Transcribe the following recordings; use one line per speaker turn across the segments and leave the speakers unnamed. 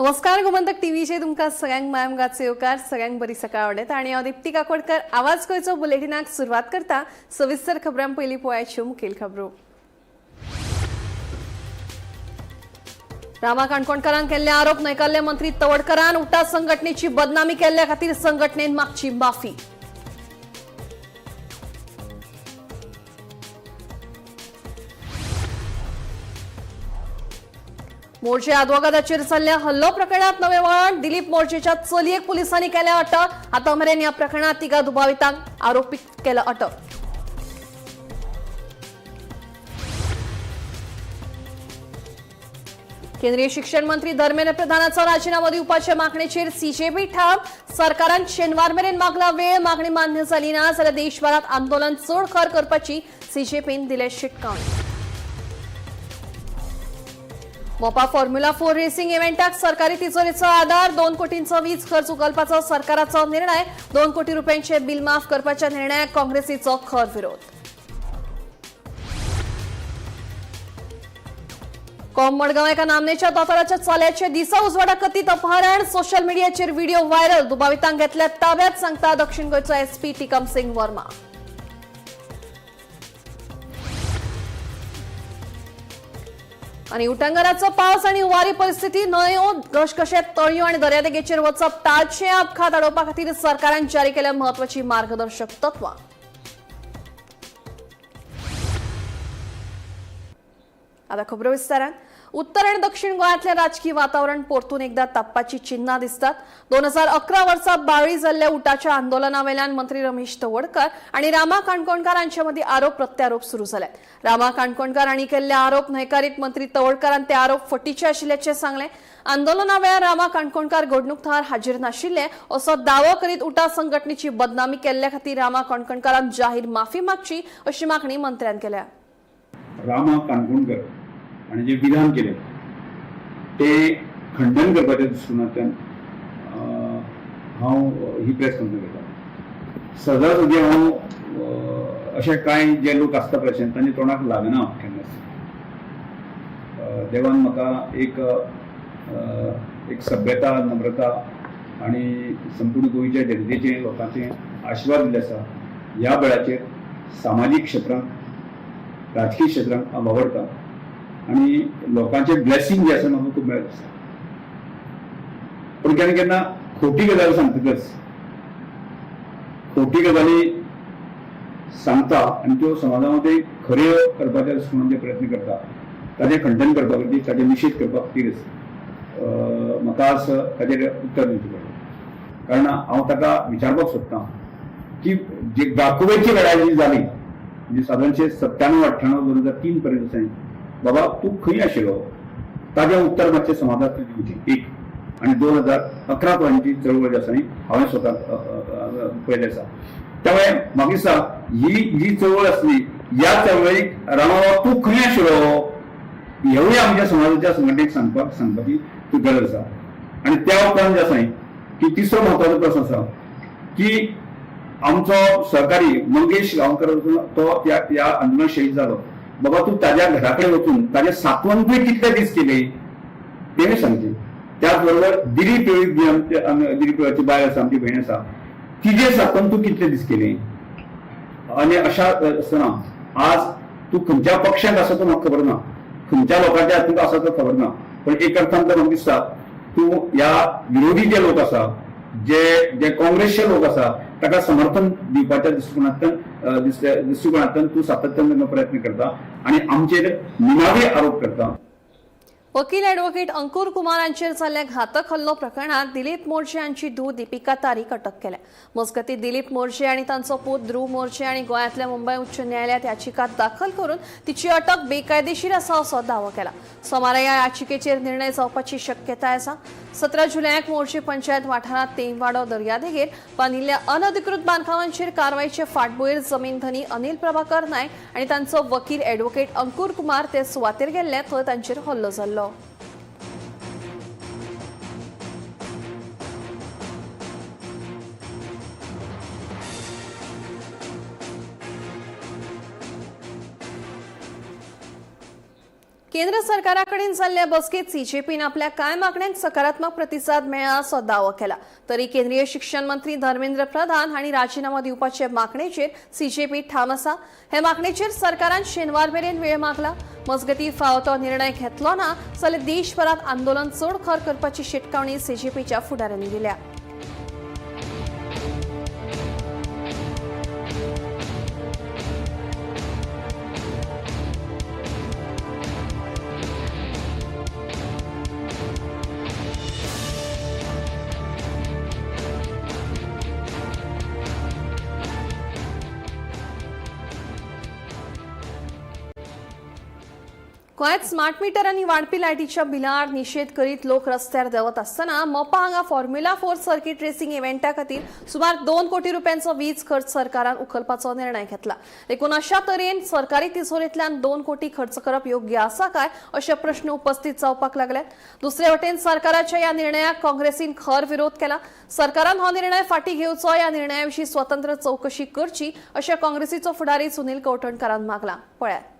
नमस्कार गोमंतक टीव्हीचेर तुमकां सगळ्यांक मायमगाचो येवकार, सगळ्यांक बरी सकाळ आवडटा आनी हांव दीप्ती काकोडकर आवाज गोंयचो बुलेटिनाक सुरवात करता। सविस्तर खबरां पयलीं पळोवयाच्यो मुखेल खबरो। रामा काणकोणकारान केल्ले आरोप न्हयकारले मंत्री तवडकरान उटा संघटनेची बदनामी केल्ल्या खातीर संघटनेन मागची माफी। मोर्जे आदवोगादाचेर जाल्ल्या हल्लो प्रकरणात नवे वळण, दिलीप मोर्जेच्या चलयेक पुलिसांनी केल्या अटक। आतां मेरेन ह्या प्रकरणात तिगा दुबावितांक आरोपी केला अटक। केंद्रीय शिक्षण मंत्री धर्मेंद्र प्रधानाचो राजीनामो दिवपाच्या मागणेचेर सीजेपी ठाम। सरकारान शेनवार मेरेन मागला वेळ, मागणी मान्य जाली ना जाल्यार देशभरात आंदोलन चड खर करपाची सीजेपीन दिले शिटकावणी। मोपा फॉर्म्युला 4 रेसिंग इव्हेंटाक सरकारी तिजोरेचो आधार, 2 कोटींचो वीज खर्च उखलपाचो सरकाराचो निर्णय। 2 कोटी रुपयांचे बिल माफ करपाच्या निर्णयाक काँग्रेसीचो खर विरोध। कॉम मडगांव एका नामनेच्या दोतोराच्या चल्याचे दिसा उजवाडा कथीत अपहरण, सोशल मिडियाचेर व्हिडिओ व्हायरल, दुबावितांक घेतल्या ताब्यात, सांगता दक्षिण गोंयचो एसपी टिकम सिंग वर्मा। आणि उटंगराचो पावस आणि हुवारी परिस्थिती, न्हंयो घसघशेत तळयो आणि दर्यादेगेचेर वचप टाळचे, अपघात आडोवपा खातीर सरकारान जारी केल्या म्हत्वाची मार्गदर्शक तत्वां। आता खबरो विस्तारान। उत्तर आणि दक्षिण गोंयांतलें राजकी वातावरण परतून एकदा तापपाची चिन्हां दिसतात। 2011 वर्सा बाळी जाल्ल्या उटाच्या आंदोलना वेल्यान मंत्री रमेश तवडकर आणि रामा काणकोणकार हांचे मदीं आरोप प्रत्यारोप सुरू जाले। रामा काणकोणकार हांणी केल्ले आरोप न्हयकारीत मंत्री तवडकरान ते आरोप फटीचे आशिल्ल्याचें सांगलें। आंदोलना वेळार रामा काणकोणकार घडणूक थळार हाजीर नाशिल्ले असो दावो करीत उटा संघटनेची बदनामी केल्ल्या खातीर रामा काणकोणकारान जाहीर माफी मागची अशी मागणी मंत्र्यान केल्या।
रामा काणकोणकर आणि जे विधान केले ते खंडन करपाच्या दृश्टीकोनांतल्यान हांव ही प्रेस कॉन्फरन्स करता। सदासदी हांव अशे कांय जे लोक आसता प्रेशेन तांच्या तोंडाक लागना हांव केन्नाच। देवान म्हाका एक एक सभ्यता, नम्रता आनी संपूर्ण गोंयच्या जनतेचे लोकांचे आशिर्वाद दिल्ले आसा। ह्या वेळाचेर सामाजीक क्षेत्रांत, राजकीय क्षेत्रांत हांव वावरता आनी लोकांचे ब्लेसिंग जे आसा म्हाका खूब मेळत आसा। पूण केन्ना केन्ना खोटी गजाल सांगतकच खोटी गजाली सांगता आनी त्यो समाजा मदीं खऱ्यो करपाच्या दृश्टीकोनान जे प्रयत्न करता ताजें खंडन करपा खातीर, ताजें निशेध करपा खातीरच म्हाका आज ताजेर उत्तर दिवचें पडलें। कारण हांव ताका विचारपाक सोदतां की जी गाकुवेची लढाई जी जाली म्हणजे सादारणशे 97 98 2003 पर्यंत आसा, बाबा तूं खंय आशिल्लो ताजें उत्तर मातशें समाजाक दिवचें एक। आनी 2011 पर्यंतची चळवळ जी आसा न्ही हांवें स्वता पळयलें आसा। त्यामुळे म्हाका दिसता ही जी चळवळ आसली ह्या चळवळीक रामा तूं खंय आशिल्लो हेवूय आमच्या समाजाच्या संघटनेक सांगपाची ती गरज आसा। आनी त्या उपरांत जे आसा न्ही की तिसरो म्हत्वाचो प्रस्न आसा की आमचो सहकारी मंगेश गांवकर तो ह्या आंदोलनात शहीद जालो, बाबा तूं ताज्या घरा कडेन वचून ताजे सांत्वन तुवें कितले दीस केले तेणें सांगचें। त्याच बरोबर दिलीप वेळीप जी आमचे दिलीप वेळीपाची बायल आसा, आमची भयण आसा, तिजें सांत्वन तूं कितले दीस केले। आनी अशा आसतना आज तूं खंयच्या पक्षांत आसा तो म्हाका खबर ना, खंयच्या लोकांच्या हातूंत आसा तो खबर ना, पण एक अर्थान तर म्हाका दिसता तूं ह्या विरोधी जे लोक आसा, जे जे काँग्रेसचे लोक आसा ताका समर्थन दिवपाच्या दृश्टिकोनांतल्यान तूं सातत्यान प्रयत्न करता आनी आमचेर निनावी आरोप करता।
वकील ॲडव्होकेट अंकुर कुमार हांचेर जाल्ल्या घातक हल्लो प्रकरणात दिलीप मोर्जे हांची धूव दीपिका तारीक अटक केल्या। मजगतीं दिलीप मोर्जे आनी तांचो पूत ध्रुव मोर्जे आनी गोंयांतल्या मुंबय उच्च न्यायालयात याचिका दाखल करून तिची अटक बेकायदेशीर आसा असो दावो केला। सोमारा ह्या याचिकेचेर निर्णय जावपाची शक्यताय आसा। 17 जुलयाक मोर्जे पंचायत वाठारांत तेमवाडो दर्यादेगेर बांदिल्ल्या अनधिकृत बांदकामांचेर कारवायचे फाटभुंयेर जमीन धनी अनिल प्रभाकर नायक आनी तांचो वकील ॲडव्होकेट अंकुर कुमार ते सुवातेर गेल्ले थंय तांचेर हल्लो जाल्लो। केंद्र सरकारा कडेन जाल्ल्या बसकेत सीजेपीन आपल्या कांय मागण्यांक सकारात्मक प्रतिसाद मेळ्ळा असो दावो केला. तरी केंद्रीय शिक्षण मंत्री धर्मेंद्र प्रधान हांणी राजीनामो दिवपाचे मागणेचेर सीजेपी ठाम आसा. हे मागणेचेर सरकारान शेनवार मेरेन वेळ मागला. मजगतीं फावो तो निर्णय घेतलो ना जाल्यार देशभरात आंदोलन चड खर करपाची शिटकावणी सीजेपीच्या फुडाऱ्यांनी दिल्या. गोंयांत स्मार्ट मिटर आनी वाडपी लायटीच्या बिलार निशेध करीत लोक रस्त्यार देंवत आसतना मोपा हांगा फॉर्म्युला 4 सर्किट रेसिंग इव्हेंटा खातीर सुमार 2 कोटी रुपयांचो वीज खर्च सरकारान उखलपाचो निर्णय घेतला. देखून अशा तरेन सरकारी तिजोरेंतल्यान 2 कोटी खर्च करप योग्य आसा काय अशे प्रश्न उपस्थित जावपाक लागल्यात. दुसरे वटेन सरकाराच्या ह्या निर्णयाक काँग्रेसीन खर विरोध केला. सरकारान हो निर्णय फाटीं घेवचो, ह्या निर्णया विशीं स्वतंत्र चवकशी करची अशें काँग्रेसीचो फुडारी सुनील कवठणकारान मागलां. पळयात.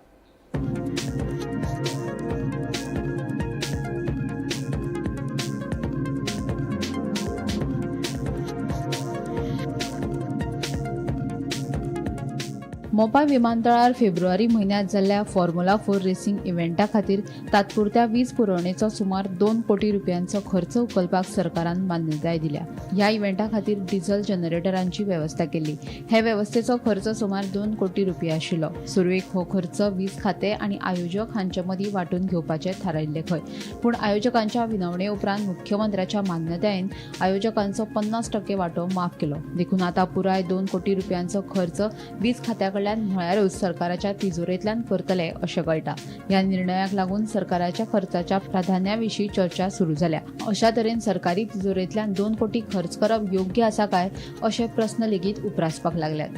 मोपा विमानतळार फेब्रुवारी म्हयन्यांत जाल्ल्या फॉर्म्युला 4 रेसिंग इव्हेंटा खातीर तात्पुरत्या वीज पुरवणेचो सुमार 2 कोटी रुपयांचो खर्च उखलपाक सरकारान मान्यताय दिल्या. ह्या इव्हेंटा खातीर डिझल जनरेटरांची वेवस्था केल्ली. हे वेवस्थेचो खर्च सुमार 2 कोटी रुपया आशिल्लो. सुरवेक हो खर्च वीज खातें आनी आयोजक हांचे मदीं वांटून घेवपाचें थारायिल्लें खंय, पूण आयोजकांच्या विनवणे उपरांत मुख्यमंत्र्याच्या मान्यतायेन आयोजकांचो 50% वांटो माफ केलो. देखून आतां पुराय 2 कोटी रुपयांचो खर्च वीज खात्या कडल्यान म्हळ्यारूच सरकाराच्या तिजोरेंतल्यान करतले अशें कळटा. ह्या निर्णयाक लागून सरकाराच्या खर्चाच्या प्राधान्या विशीं चर्चा सुरू जाल्या. अशा तरेन सरकारी तिजोरेंतल्यान 2 कोटी खर्च करप योग्य आसा काय अशे प्रस्न लेगीत उप्रासपाक लागल्यात.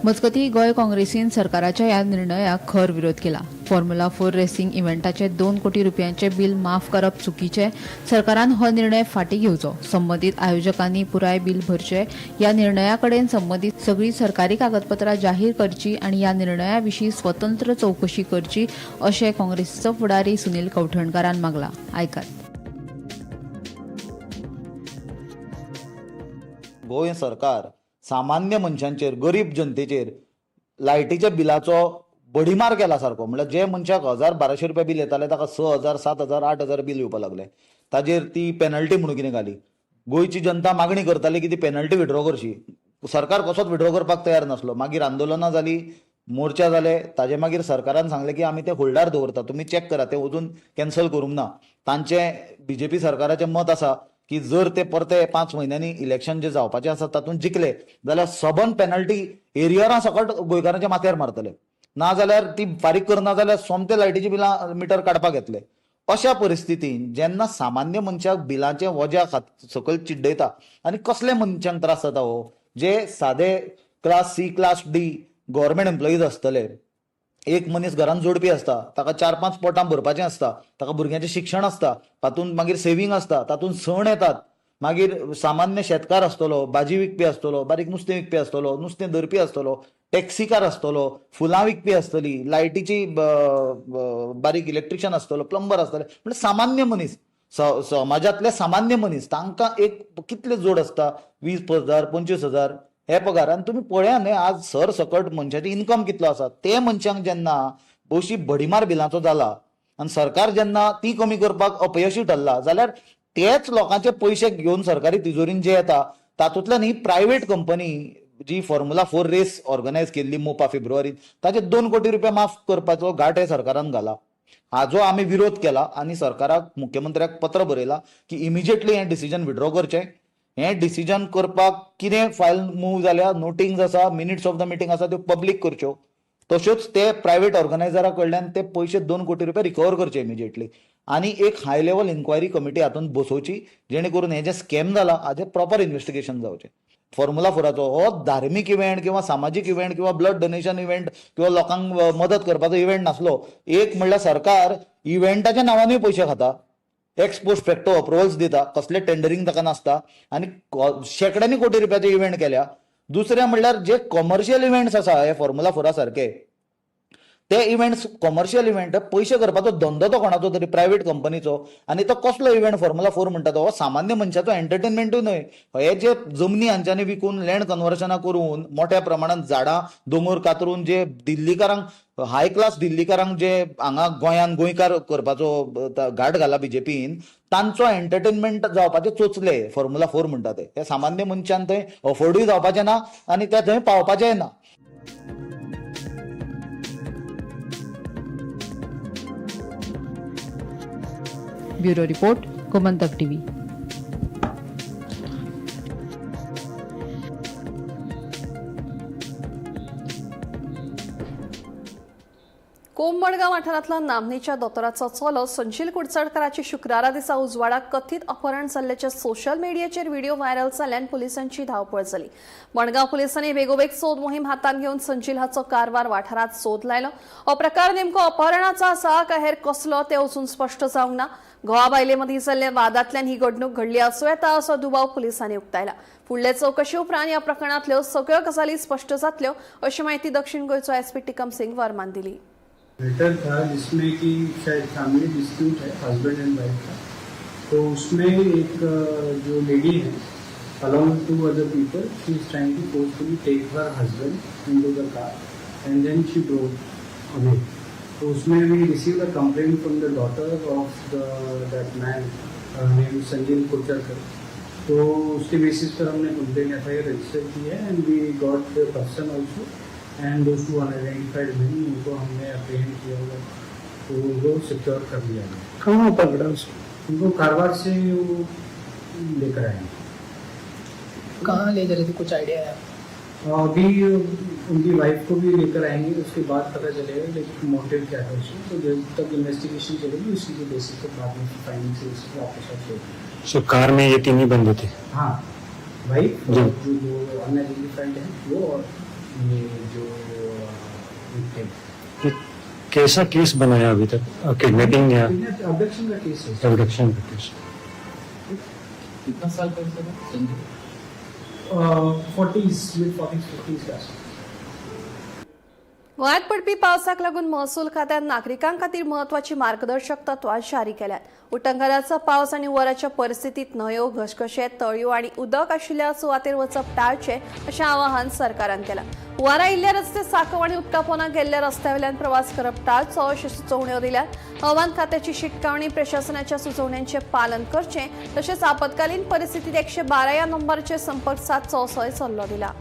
मजगतीं गोंय काँग्रेसीन सरकाराच्या ह्या निर्णयाक खर विरोध केला. फॉर्म्युला 4 रेसिंग इव्हेंटाचे 2 कोटी रुपयांचे बिल माफ करप चुकीचें. सरकारान हो निर्णय फाटीं घेवचो. संबंदीत आयोजकांनी पुराय बिल भरचें. ह्या निर्णया कडेन संबंदीत सगळीं सरकारी कागदपत्रां जाहीर करची आनी ह्या निर्णया विशीं स्वतंत्र चवकशी करची अशें काँग्रेसीचो फुडारी सुनील कवठणकारान मागलां. आयकात.
गोंय सरकार सामान्य मनशांचेर, गरीब जनतेचेर लायटीच्या बिलाचो बडीमार केला सारको. म्हणल्यार जे मनशाक 1000-1200 रुपया बील येताले ताका 6000, 7000, 8000 बील येवपाक लागले. ताजेर ती पेनल्टी म्हणून कितें घाली. गोंयची जनता मागणी करताली की ती पेनल्टी विड्रॉ करची. सरकार कसोच विड्रॉ करपाक तयार नासलो. मागीर आंदोलनां जाली, मोर्चा जाले. ताजे मागीर सरकारान सांगलें की आमी ते होल्डार दवरता, तुमी चॅक करा, ते अजून कॅन्सल करूंक ना. तांचें बीजेपी सरकाराचें मत आसा की जर ते परते 5 म्हयन्यांनी इलेक्शन जे जावपाचें आसा तातूंत जिखले जाल्यार सबंद पेनल्टी एरियरां सकट गोंयकारांच्या माथ्यार मारतले, ना जाल्यार ती फारीक करना जाल्यार सोमते लायटीची बिलां मिटर काडपाक येतले. अशा परिस्थितीन जेन्ना सामान्य मनशाक बिलांचें वज्या सकयल चिड्डयता आनी कसले मनशांक त्रास जाता हो, जे सादे class C, class D government employees आसतले. एक मनीस घरान जोडपी आसता, ताका 4-5 पोटां भरपाचें आसता, ताका भुरग्यांचें शिक्षण आसता, तातूंत मागीर सेवींग आसता, तातूंत सण येतात. मागीर सामान्य शेतकार आसतलो, भाजी विकपी आसतलो, बारीक नुस्तें विकपी आसतलो, नुस्तें धरपी आसतलो, टॅक्सीकार आसतलो, फुलां विकपी आसतली, लायटीची बारीक इलेक्ट्रिशियन आसतलो, प्लंबर आसतले. म्हणजे सामान्य मनीस, समाजांतले सामान्य मनीस, तांकां एक कितले जोड आसता, 20,000, 25,000 हे पगार. आनी तुमी पळया न्हय, आज सर सकट मनशाची इन्कम कितलो आसा. ते मनशांक जेन्ना अशी भडीमार बिलांचो जाला आनी सरकार जेन्ना ती कमी करपाक अपयशी ठरला जाल्यार तेच लोकांचे पयशे घेवन सरकारी तिजोरीन जे येता तातूंतल्यान ही प्रायव्हेट कंपनी जी फॉर्म्युला 4 रेस ऑर्गनायज केल्ली मोपा फेब्रुवारीत ताचे 2 कोटी रुपया माफ करपाचो घाट हे सरकारान घाला. हाजो आमी विरोध केला आनी सरकाराक, मुख्यमंत्र्याक पत्र बरयला की इमिजिएटली हें डिसिजन विड्रॉ करचें. हें डिसिजन करपाक कितें फायल मूव जाल्या, नोटिंग्स आसा, मिनिट्स ऑफ the meeting आसा, त्यो पब्लीक करच्यो. तश्योच ते प्रायव्हेट ऑर्गनायझरा कडल्यान ते पयशे 2 कोटी रुपया रिकवर करचे इमिजिएटली आनी एक हाय लेवल इन्क्वायरी कमिटी हातूंत बसोवची जेणे करून हें जें स्कॅम जाला हाजें प्रॉपर इन्वेस्टिगेशन जावचें. फॉर्म्युला 4 हो धार्मीक इव्हेंट किंवा सामाजीक इव्हेंट किंवा ब्लड डोनेशन इव्हेंट किंवा लोकांक मदत करपाचो इव्हेंट नासलो. एक म्हणल्यार सरकार इव्हेंटाच्या नांवानूय पयशे खाता. एक्स पोस्ट फॅक्टो अप्रुवल्स दिता, कसले टेंडरींग ताका नासता आनी शेंकड्यांनी कोटी रुपयाचे इव्हेंट केल्या. दुसरें म्हणल्यार जे कॉमर्शियल इव्हेंट्स आसा हे फॉर्म्युला फोरा सारके, ते इव्हेंट्स कॉमर्शियल इव्हेंट पयशे करपाचो धंदो तो कोणाचो तरी प्रायव्हेट कंपनीचो, आनी तो कसलो इव्हेंट फॉर्म्युला फोर म्हणटा तो हो सामान्य मनशाचो एंटरटेनमेंटूय न्हय. हे जे जमनी हांच्यांनी विकून लँड कन्वर्शनां करून मोठ्या प्रमाणात झाडां दोंगर कातरून जे दिल्लीकारांक हाय क्लास दिल्लीकारांक जे हांगा गोंयांत गोंयकार करपाचो घाट घाला बीजेपीन, तांचो एंटरटेनमेंट जावपाचे चोचले फॉर्म्युला फोर म्हणटा ते. हे सामान्य मनशान थंय अफोर्डूय जावपाचें ना आनी ते थंय पावपाचेंय ना.
Bureau report, Gomantak TV.
Kombadgaon वाठारांतला नामनेच्या दोतोराचो चलो संजील कुडचडकाराची शुक्रारा दिसा उजवाडाक कथीत अपहरण जाल्ल्याचे सोशल मिडियाचेर व्हिडिओ व्हायरल जाल्ल्यान पुलिसांची धांवपळ जाली. मडगांव पुलिसांनी बेगोबेग सोद मोहीम हातांत घेवन संजील हाचो कारवार वाठारांत सोद लायलो. हो प्रकार नेमको अपहरणाचो आसा काय हेर कसलो तें अजून स्पश्ट जावंक ना. घोवा बायले मदीं जाल्ल्या वादांतल्यान ही घडणूक घडली आसूं येता असो दुबाव पुलिसांनी उक्तायला. फुडले चवकशे उपरांत ह्या प्रकरणांतल्यो सगळ्यो गजाली स्पश्ट जातल्यो अशी माहिती दक्षिण गोंयचो एसपी टिकम सिंग वर्मान दिली.
लेटर था जिसमें कि शायद फैमिली डिस्प्यूट है हस्बैंड एंड वाइफ का, तो उसमें एक जो लेडी है along with two other people she is trying to forcefully take her husband into the car and then she drove away. तो उसमें we receive a complaint from the daughter of the that man name Sanjeev Kochharkar. तो उसके basis पर हमने complaint F register की है and we got the person also and those two unidentified men, उनको हमने apprehend किया हुआ है, तो उनको सिक्योर कर लिया गया।
कहाँ पकड़ा उसको?
उनको कारवार से वो लेकर आए हैं।
कहाँ ले जा रहे थे, कुछ आइडिया है?
अभी उनकी वाइफ को भी लेकर आएंगे, उसके बाद पता चलेगा कि मोटिव क्या था उसमें। तो जब तक इन्वेस्टिगेशन चलेगी उसी के बेसिस पर बाद में फाइंडिंग से बेसिस पर आपके साथ शेयर करेंगे।
सो कार में ये तीन ही बंदे थे?
हाँ, वाइफ
जी।
और जो दो अनआइडेंटिफाइड हैं वो और ये जो विक्टिम।
ये कैसा केस बनाया अभी तक, किडनैपिंग या
अब्डक्शन का केस है।
एबडक्शन का केस?
कितना साल का sir Sanjay?
40s, mid 40s, 50s का।
गोंयांत पडपी पावसाक लागून महसूल खात्यान नागरिकां खातीर म्हत्वाची मार्गदर्शक तत्वां जारी केल्यात. उटंगाराचो पावस आनी हुंवाराच्या परिस्थितींत न्हंयो, घसघशे, तळयो आनी उदक आशिल्ल्या सुवातेर वचप टाळचें अशें आवाहन सरकारान केलां. हुंवार आयिल्ले रस्ते साकव आनी उदका पोंदा गेल्ल्या रस्त्यावेल्यान प्रवास करप टाळचो अश्यो सुचोवण्यो दिल्यात. हवामान खात्याची शिटकावणी, प्रशासनाच्या सुचोवण्यांचें पालन करचें तशेंच आपत्कालीन परिस्थितींत 112 ह्या नंबराचेर संपर्क सादचो असोय सल्लो दिला.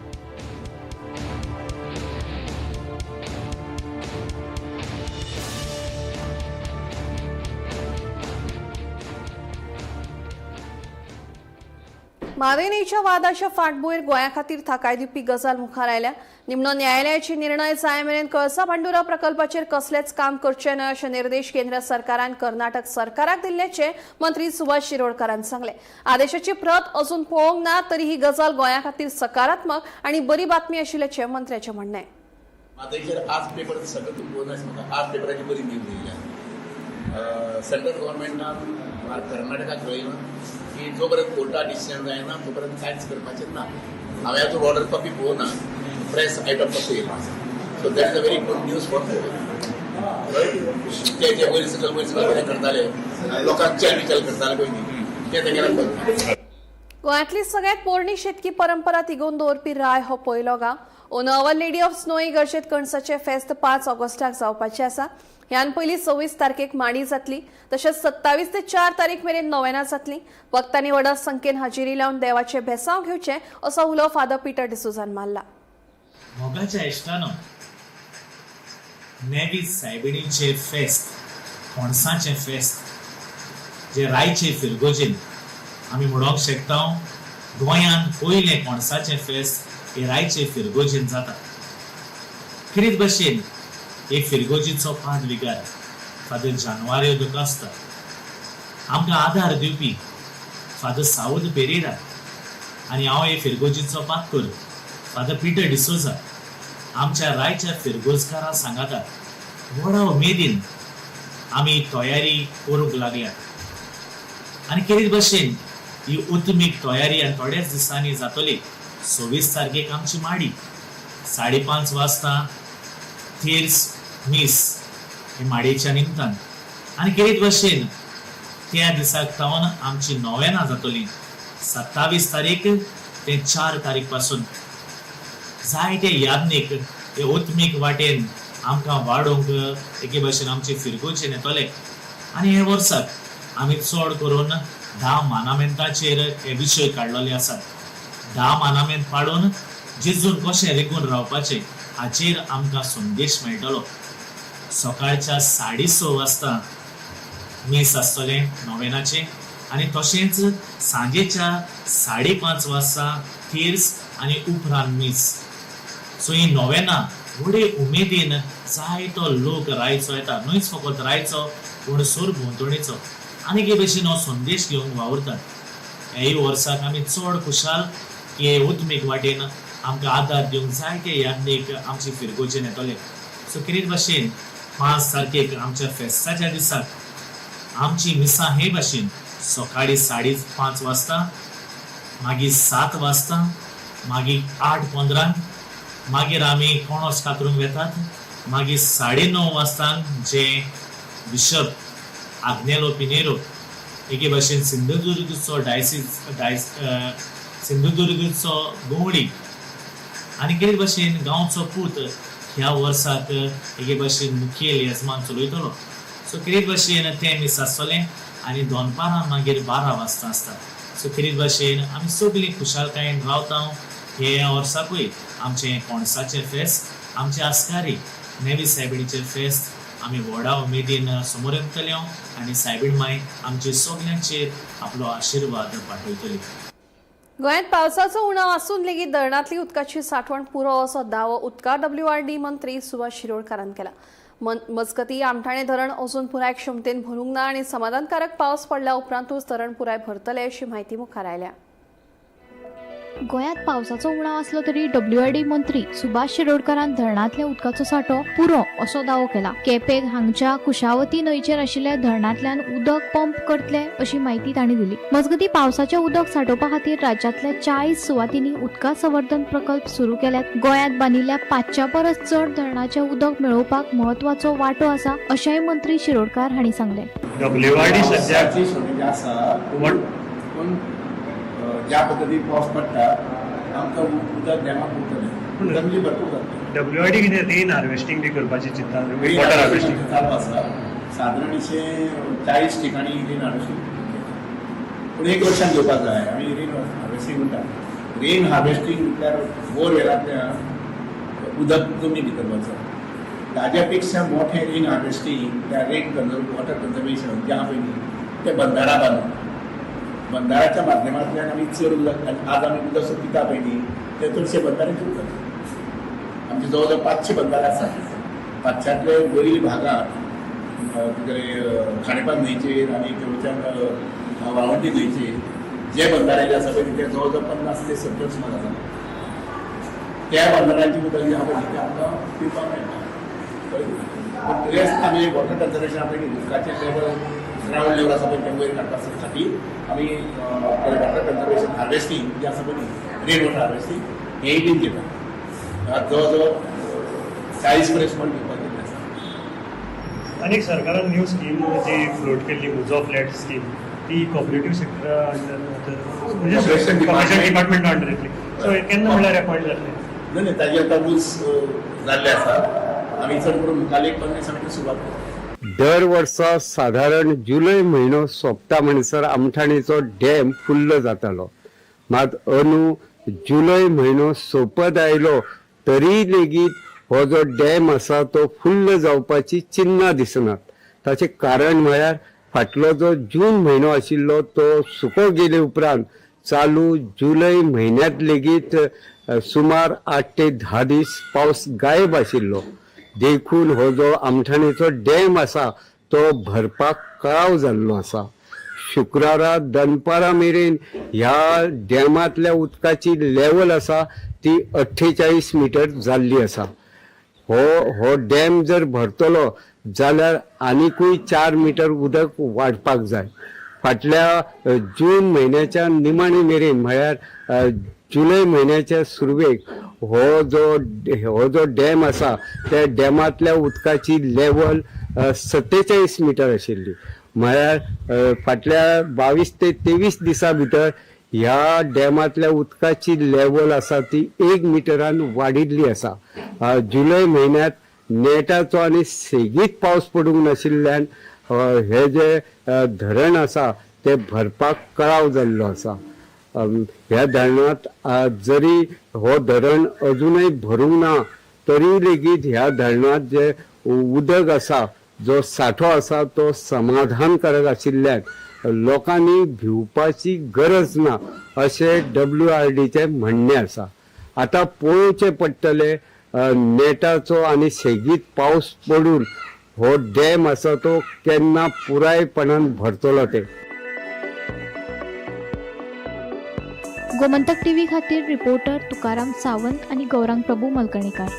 म्हादयच्या वादाच्या फाटभूंयेर गोंया खातीर थाकाय दिवपी गजाल मुखार आयल्या. निमणो न्यायालयाचे निर्णय जाय मेरेन कळसा भांडुरा प्रकल्पाचेर कसलेच काम करचें न्हय अशे निर्देश केंद्र सरकारान कर्नाटक सरकाराक दिल्ल्याचें मंत्री सुभाष शिरोडकारान सांगलें. आदेशाची प्रत अजून पळोवंक ना तरी ही गजाल गोंया खातीर सकारात्मक आनी बरी बातमी आशिल्ल्याचें मंत्र्याचें म्हणणें.
म्हादयचेर आज पेपर सगळें तुमकां आसा म्हाका आज पेपराची बरी न्यूज दिल्ली आसा. सेंट्रल गव्हर्मेंटान कर्नाटकाक कळयलां की जो पर्यंत कोर्टा डिसिजन जायना तो पर्यंत कांयच करपाचें ना. हांवें अजून ऑर्डर कॉपी पळोवना, प्रेस आयटम फक्त येयलो आसा. So that is a very good news for ते जे वयर सकयल वयर सकयल कितें करताले, लोकांक चल विचल करताले पयलीं, ते तेगेले बंद.
गोंयांतली सगळ्यात पोरणी शेतकी परंपरा तिगोवन दवरपी राय हो पयलो गांव. अंदू our lady of snow इगर्जेत कणसाचें फेस्त 5 ऑगस्टाक जावपाचें आसा. ह्यान पयलीं 26 तारखेक मांडी जातली, तशेंच 27 ते 4 तारीख मेरेन नोवेनां जातली. भक्तांनी व्हडा संख्येन हाजेरी लावन देवाचें भेसांव घेवचें असो उलो फादर पिटर डिसोझान मारला.
मोगाच्या इश्टानो, नेवी सायबिणीचें फेस्त, कोणसाचें फेस्त जे रायचे फिरगोजेन आमी म्हणोंक शकता गोंयांत पयलें कोणसाचें फेस्त हे रायचे फिरगोजेन जाता. खेरीत भशेन एक फिरगोजीचो पाद विगार फादर जानवारियो the Costa, आमकां आदार दिवपी फादर सावद पेरेरा आनी हांव हे फिरगोजीचो पादकर फादर पिटर डिसोजा आमच्या रायच्या फिरगोजकारां सांगाता व्हडा उमेदीन आमी तयारी करूंक लागल्यात. आनी केरीत भशेन ही उतमीक तयारी आनी थोड्याच दिसांनी जातली. 26 तारखेक आमची माडी 5:30 वाजता थेर्स मीस हे माडयेच्या निमतान. आनी केरीत भशेन त्या दिसाक सावन आमची नोवेनां जातली 27 तारीख ते 4 तारीख पासून. जायते याज्ञीक हे उतमीक वाटेन आमकां वाडोवंक एके भशेन आमचे फिरगोचेन येतले. आनी हे वर्साक आमी चड करून 10 मानामेंताचेर हे विशय काडलेले आसात. 10 मानामेंत पाडून जेजून कशें रिगून रावपाचें हाचेर आमकां संदेश मेळटलो. सकाळच्या 6:30 वाजता मीस आसतलें नोवेनाचें आनी तशेंच सांजेच्या 5:30 वाजता थेर्स आनी उपरांत मीस. सो ही नोवेनां व्हडे उमेदीन जायतो लोक रायचो येता, न्हूच फकत रायचो पूण सोर भोंवतणीचो आनी एके भशेन हो संदेश घेवंक वावुरतात. ह्याय वर्साक आमी चड खुशाल की हे उतमीक वाटेन आमकां आदार दिवंक जायते याज्ञीक आमचे फिरगोचेन येतले. सो कितें भशेन 5 तारखेक आमच्या फेस्ताच्या दिसाक आमची मिसां हे भाशेन सकाळी 5:30 वाजता, मागीर 7 वाजता, मागीर 8:15, मागीर आमी कोणोस कातरूंक वेतात, मागीर 9:30 वाजता जे बिशप आग्नेलो पिनेरो एके भाशेन सिंधुदुर्गचो डायसीस डायस सिंधुदुर्गचो गवळी आनी कितें भाशेन गांवचो पूत ह्या वर्साक एके भाशेन मुखेल येजमान चलयतलो. सो कितें भाशेन तें मीस आसतलें आनी दनपारां मागीर 12 वाजता आसता. सो कितें भाशेन आमी सगळीं खुशालकायेन रावता. हे वर्साकूय आमचें कोणसाचें फेस्त, आमचें आस्कारी नेवी सायबिणीचें फेस्त आमी व्हडा उमेदीन समोर येतले आनी सायबीण माय आमचे सगल्यांचेर आपलो आशिर्वाद पाठयतली.
गोंयांत पावसाचो उणाव आसून लेगीत धरणांतली उदकाची साठवण पुरो असो दावो उदका WRD मंत्री सुभाष शिरोडकारान केला. मजगती आमठाणे धरण अजून पुराय क्षमतेन भरूंक ना आनी समाधानकारक पावस पडल्या उपरांतूच धरण पुराय भरतले अशी म्हायती मुखार आयल्या.
गोंयांत पावसाचो उणाव आसलो तरी WRD मंत्री सुभाष शिरोडकारान धरणांतल्या उदकाचो सांठो पुरो असो दावो केला. केपें हांगच्या कुशावती न्हंयचेर आशिल्ल्या धरणांतल्यान उदक पंप करतले अशी म्हायती तांणी दिली. मजगती पावसाचें उदक सांठोवपा खातीर राज्यांतल्या 40 सुवातींनी उदका संवर्धन प्रकल्प सुरू केल्यात. गोंयांत बांदिल्ल्या 500 परस चड धरणाचें उदक मेळोवपाक म्हत्वाचो वांटो आसा अशेंय मंत्री शिरोडकार हांणी सांगलें.
WRD सद्याक
आसा पूण ज्या पद्दतीन पावस पडटा आमकां उदक डॅमाक उरतलें, जमनी भरपूर जातली.
WRD कितें रेन हार्वेस्टिंग बी करपाचें चिंतता? वॉटर हार्वेस्टिंग
चालू आसा. सादारणशें 40 ठिकाणी रेन हार्वेस्टिंग, पूण एक वर्सान घेवपाक जाय. आमी रेन हार्वेस्टिंग म्हणटा. रेन हार्वेस्टिंग म्हटल्यार बोरवेलांतल्यान उदक जमनी भितर वचप. ताज्या पेक्षा मोठें रेन हार्वेस्टिंग म्हटल्यार रेन वॉटर कन्जर्वेशन जें आहा पळय न्ही तें बंदारा बांदप. बंदाराच्या माध्यमांतल्यान आमी चड उदक, आज आमी उदक सो पिता पळय न्ही तें चडशें बंदाऱ्याचें उदक. आमचे जवळ जवळ 500 बंदारे आसात. 500तले वयल्या भागांत तुगेले खांडेपार न्हंयचेर आनी तेवच्यान वाळवंटी न्हंयचेर जे बंदारे जे आसा पळय ते जवळ जवळ 50 ते 70 सुमार आसा. त्या बंदाऱ्यांची उदक जें आहा पळय तें आमकां पिवपाक मेळटा. पूण तरी आसतना आमी वॉटर कन्जर्वेशन आहा पळय उदकाचें लेवल ग्रावंड लेवल आसा पळय तें वयर काडपा खातीर आमी वॉटर कन्जर्वेशन हार्वेस्टिंग जें आसा पळय रेन वॉटर हार्वेस्टिंग हेंय बीन घेता. जवळ जवळ 40 पर्यंत सुमार घेवपाक गेल्लें आसा.
आनी सरकारान न्यू स्कीम जी फ्लोट केल्ली मुजो फ्लॅट स्कीम ती कॉपरेटीव सेक्टरा अंडर म्हणजे कॉर्पोरेशन डिपार्टमेंटा अंडर येतली. सो केन्ना म्हणल्यार अपॉयंट जातले?
न्हय न्हय, ताजे आतां रूल्स जाल्ले आसा. आमी चड करून मुखार एक 15 दिसांनी सुरवात करता.
दर वर्सा सादारण जुलय म्हयनो सोंपता म्हणसर आमठाणेचो डॅम फुल्ल जातालो. मात अंदू जुलय म्हयनो सोंपत आयलो तरी लेगीत हो जो डॅम आसा तो फुल्ल जावपाची चिन्नां दिसनात. ताचें कारण म्हळ्यार फाटलो जो जून म्हयनो आशिल्लो तो सुको गेले उपरांत चालू जुलय म्हयन्यांत लेगीत सुमार 8 ते 10 दीस पावस गायब आशिल्लो. देखून हो जो आमठाणेचो डॅम आसा तो भरपाक कळाव जाल्लो आसा. शुक्रारा दनपारा मेरेन ह्या डॅमांतल्या उदकाची लेवल आसा ती 48 मिटर जाल्ली आसा. हो डॅम जर भरतलो जाल्यार आनिकूय 4 मिटर उदक वाडपाक जाय. फाटल्या जून म्हयन्याच्या निमाणे मेरेन म्हळ्यार जुलय म्हयन्याच्या सुरवेक हो जो डॅम आसा त्या डॅमांतल्या उदकाची लेवल 47 मिटर आशिल्ली. म्हळ्यार फाटल्या 22 ते 23 दिसां भितर ह्या डॅमांतल्या उदकाची लेवल आसा ती 1 मिटरान वाडिल्ली आसा. जुलय म्हयन्यात नेटाचो आनी सेगीत पावस पडूंक नाशिल्ल्यान हे जे धरण आसा ते भरपाक कळाव जाल्लो आसा. ह्या धरणांत जरी हो धरण अजुनय भरूंक ना तरी लेगीत ह्या धरणांत जे उदक आसा, जो सांठो आसा तो समाधानकारक आशिल्ल्यान लोकांनी भिवपाची गरज ना अशें डब्ल्यू आर डीचें म्हणणें आसा. आतां पळोवचें पडटलें, नेटाचो आनी सेगीत पावस पडून हो डॅम आसा तो केन्ना पुरायपणान भरतलो ते.
गोमंतक टीव्ही खातीर रिपोर्टर तुकाराम सावंत आणि गौरांग प्रभू मलकणीकार.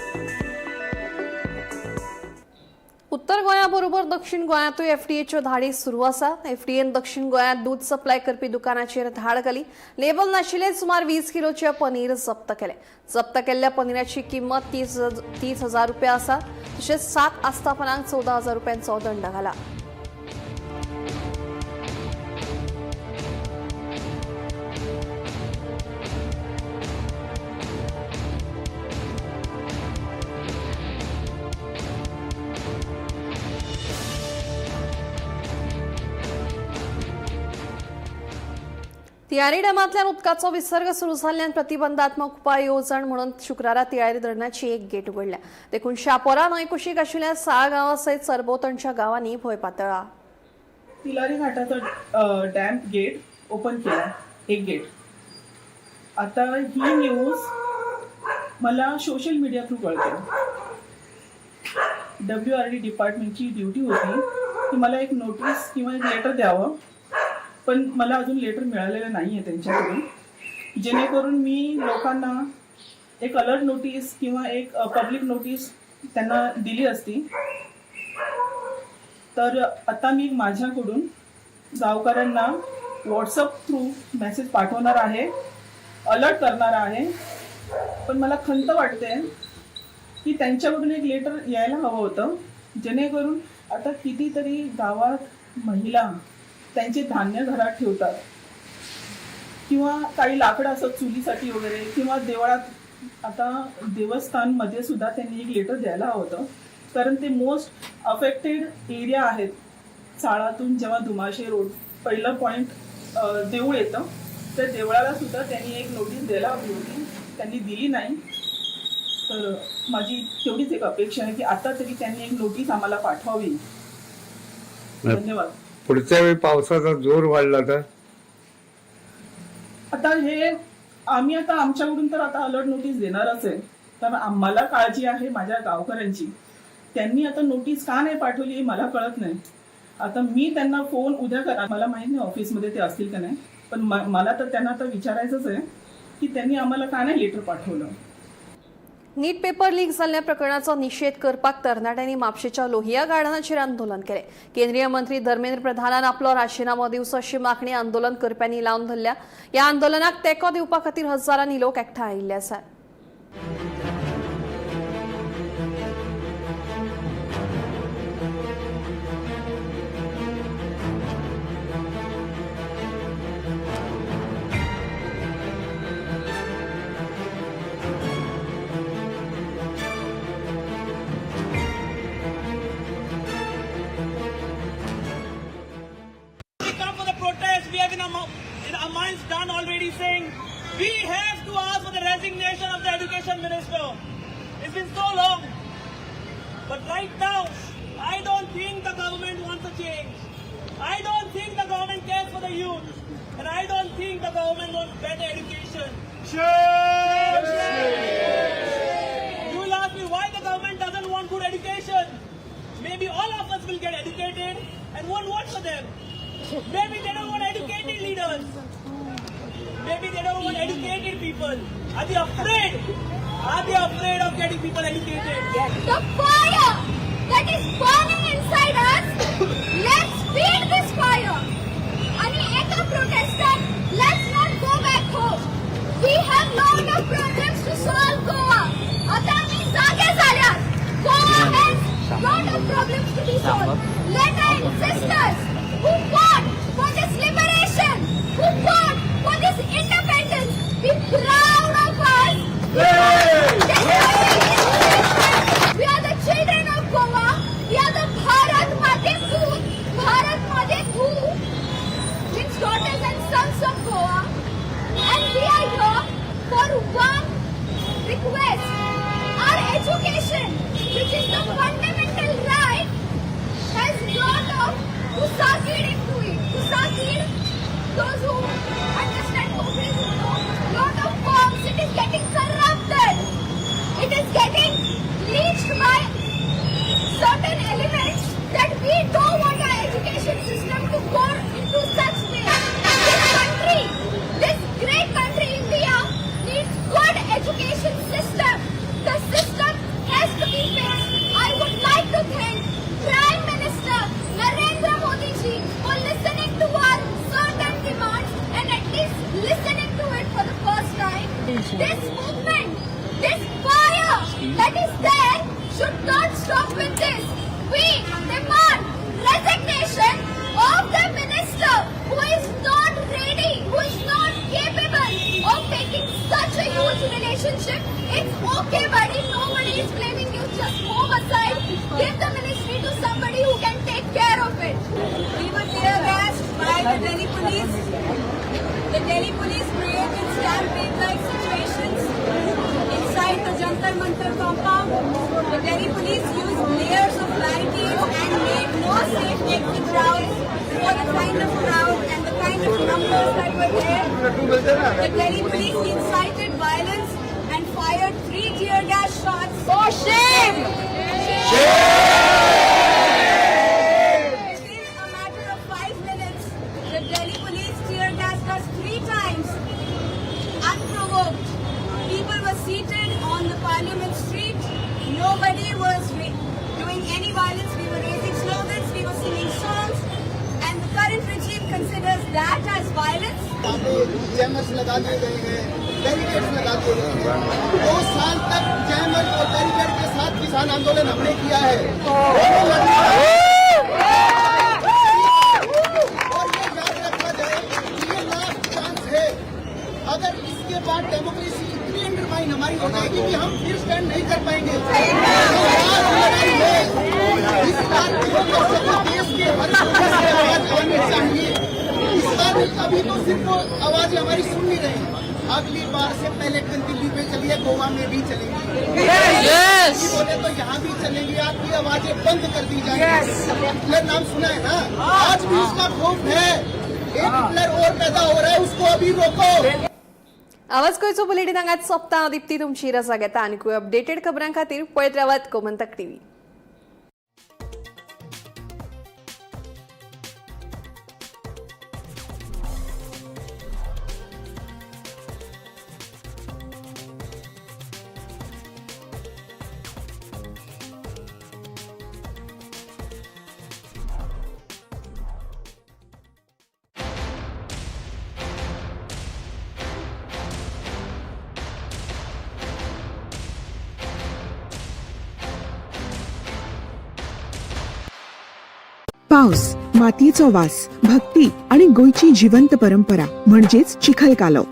उत्तर गोंया बरोबर दक्षिण गोंयांतूय एफडीएच्यो धाडी सुरू आसा. एफडीएन दक्षिण गोंयांत दूद सप्लाय करपी दुकानाचेर धाड घाली. लेबल नाशिल्ले सुमार 20 किलोचे पनीर जप्त केले. जप्त केल्ल्या पनीराची किंमत 30,000 रुपया आसा. तशेंच सात आस्थापनांक 14,000 रुपयांचो दंड घाला. तिळारी डॅमांतल्यान उदकाचो विसर्ग सुरू जाल्ल्यान प्रतिबंधात्मक उपाय येवजण म्हणून शुक्रारा तिळारी धरणाची एक गेट उगडल्या. देखून शापोरा न्हंय कुशीक आशिल्ल्या साळ गांवा सयत सरभोंवतणच्या गांवांनी भंय पातळ्ळा.
तिलारी घाटाचा डॅम गेट ओपन केला, एक गेट. आता ही न्यूज मला सोशल मीडिया थ्रू कळते. डब्ल्यू आर डी डिपार्टमेंटची ड्युटी होती की मला एक नोटीस किंवा एक लेटर द्यावं, पण मला अजून लेटर मिळालेलं नाही आहे त्यांच्याकडून, जेणेकरून मी लोकांना एक अलर्ट नोटीस किंवा एक पब्लिक नोटीस त्यांना दिली असती. तर आता मी माझ्याकडून गावकऱ्यांना व्हॉट्सअप थ्रू मेसेज पाठवणार आहे, अलर्ट करणार आहे. पण मला खंत वाटते की त्यांच्याकडून एक लेटर यायला हवं होतं, जेणेकरून आता कितीतरी गावात महिला त्यांचे धान्य घरात ठेवतात किंवा काही लाकडं असतात चुलीसाठी वगैरे किंवा देवळात. आता देवस्थानमध्ये सुद्धा त्यांनी एक लेटर द्यायला हवं होतं, कारण ते मोस्ट अफेक्टेड एरिया आहेत. चाळातून जेव्हा धुमाशे रोड पहिलं पॉईंट देऊळ येतं, त्या देवळाला सुद्धा त्यांनी एक नोटीस द्यायला हवी होती. त्यांनी दिली नाही. तर माझी तेवढीच एक अपेक्षा आहे की आता तरी त्यांनी एक नोटीस आम्हाला पाठवावी. धन्यवाद.
पुढच्या वेळी पावसाचा जोर वाढला तर?
आता हे आम्ही आता आमच्याकडून तर आता अलर्ट नोटीस देणारच आहे, कारण आम्हाला काळजी आहे माझ्या गावकऱ्यांची. त्यांनी आता नोटीस का नाही पाठवली हे मला कळत नाही. आता मी त्यांना फोन उद्या करा, मला माहित नाही ऑफिसमध्ये ते असतील का नाही, पण मला तर त्यांना आता विचारायचंच आहे की त्यांनी आम्हाला का नाही लेटर पाठवलं.
नीट पेपर लीक जाल्ल्या प्रकरणाचो निशेध करपाक तरणाट्यांनी म्हापशेच्या लोहिया गार्डनाचेर आंदोलन केलें. केंद्रीय मंत्री धर्मेंद्र प्रधानान आपलो राजीनामो दिवचो अशी मागणी आंदोलन करप्यांनी लावन धरल्या. ह्या आंदोलनाक तेंको दिवपा खातीर हजारांनी लोक एकठांय आयिल्ले आसात.
We come for the protest. We have in our minds done already, saying we have to ask for the resignation of the education minister. It's been so long. But right now, I don't think the government wants a change. I don't think the government cares for the youth. And I don't think the government wants better education. Shame! You will ask me why the government doesn't want good education. Maybe all of us will get educated and won't vote for them. Maybe they don't want educated leaders. Maybe they don't want educated people. Are they afraid? Are they afraid of getting people educated?
The fire that is burning inside us, let's feed this fire. आणि
protester, let's not go back home. We have lot of problems to solve Goa. आता आमी जागे जाल्यात. Goa has lot of problems to be solved. Let our ancestors who fought for this liberation, who fought for this independence, be proud of us. We are the children of Goa. We are the Bharat Mate Put, Bharat Mate Dhu, means daughters and sons of Goa. And we are here for one request. Our education, which is the fundamental right, has lot of Kusakid into it. Kusakid, those who understand Konkani who know, lot of forms, it is getting corrupted. It is getting leached by certain elements that we don't want our education system to go into such way. This country, this great country India needs good education system. The system has to be fixed. I would like to thank Prime Minister Narendra Modi ji for listening to our certain demands and at least listening to it for the first time. This movement, this fire that is there should not stop with this. We demand resignation of the minister who is not ready, who is not capable of taking such a huge relationship. It's okay, buddy. Nobody is blaming you. Just move aside. Give the ministry to somebody who can take care of it.
We were tear gassed by the Delhi police. The Delhi police created stampede-like situations inside the Jantar Mantar compound. The Delhi police used layers of barricades and made no safe exit routes for the kind of crowd and the kind of numbers that were there. The Delhi police incited violence and fired 3 tear gas shots.
For shame!
Within a matter of 5 minutes, the Delhi police tear gassed us 3 times, unprovoked. People were seated on the Parliament Street. Nobody was doing any violence. We were raising slogans, we were singing songs, and the current regime considers that as violence.
Jammers लगा दिए गए हैं, barricades लगा दिए गए हैं। 2 साल तक jammer और barricade K साथ किसान आंदोलन हमने किया है। दोनों लड़ने और ये याद रखा जाए कि ये लास्ट चांस है। अगर इसके बाद डेमोक्रेसी इतनी अंडरमाइन हमारी हो जाएगी कि हम फिर स्टैंड नहीं कर पाएंगे। ये लास्ट लड़ाई है। इस बार देश के हर कोने से आवाज आनी चाहिए। इस बार अभी तो सिर्फ आवाज हमारी सुन नहीं रही, अगली बार से पहले दिल्ली में चलिए, गोवा में भी चलेंगी। बोले तो यहाँ भी चलेंगी। आपकी आवाजें बंद कर दी जाएंगी। हिटलर नाम सुना है ना? आज भी उसका खौफ है। एक हिटलर और पैदा हो रहा है, उसको अभी रोको।
आवाज गोंयचो बुलेटीन हांगाच सोंपता. हांव दीप्ती तुमची रजा घेता. आनीकूय अपडेटेड खबरां खातीर पळयत रावात गोमंतक टीव्ही.
पावस, मातयेचो वास, भक्ती आणि गोंयची जिवंत परंपरा म्हणजेच चिखलकालो.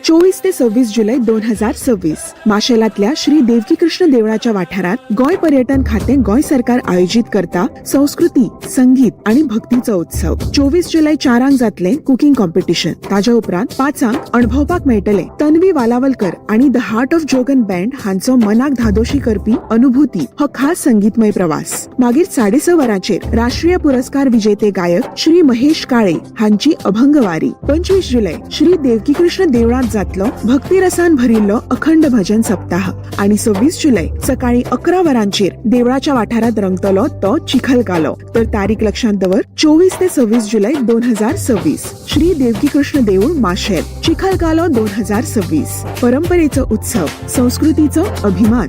24 ते 26 जुलै 2026 माशेलातल्या श्री देवकीकृष्ण देवळाच्या वाठारात गोंय पर्यटन खातें गोंय सरकार आयोजित करता संस्कृती, संगीत आणि भक्तीचो उत्सव. 24 जुलै 4 जातले कुकिंग कॉम्पिटिशन. ताज्या उपरांत 5 अणभवपाक मेळटले तन्वी वालावलकर आणि the heart of Jogan band हांचो मनाक धादोशी करपी अनुभूती हो खास संगीतमय प्रवास. मागीर 6:30 वरांचेर राष्ट्रीय पुरस्कार विजेते गायक श्री महेश काळे हांची अभंगवारी. 25 जुलै श्री देवकीकृष्ण देवळात जातलो भक्तिरसान भरिल्लो अखंड भजन सप्ताह. आणि 26 जुलै सकाळी 11 वरांचेर देवळाच्या वाठारात रंगतलो तो चिखलकालो. तर तारीख लक्षात दवर, 24 ते 26 जुलै 2026 श्री देवकीकृष्ण देऊळ माशेल, चिखलकालो 2026. परंपरेचो उत्सव, संस्कृतीचो अभिमान.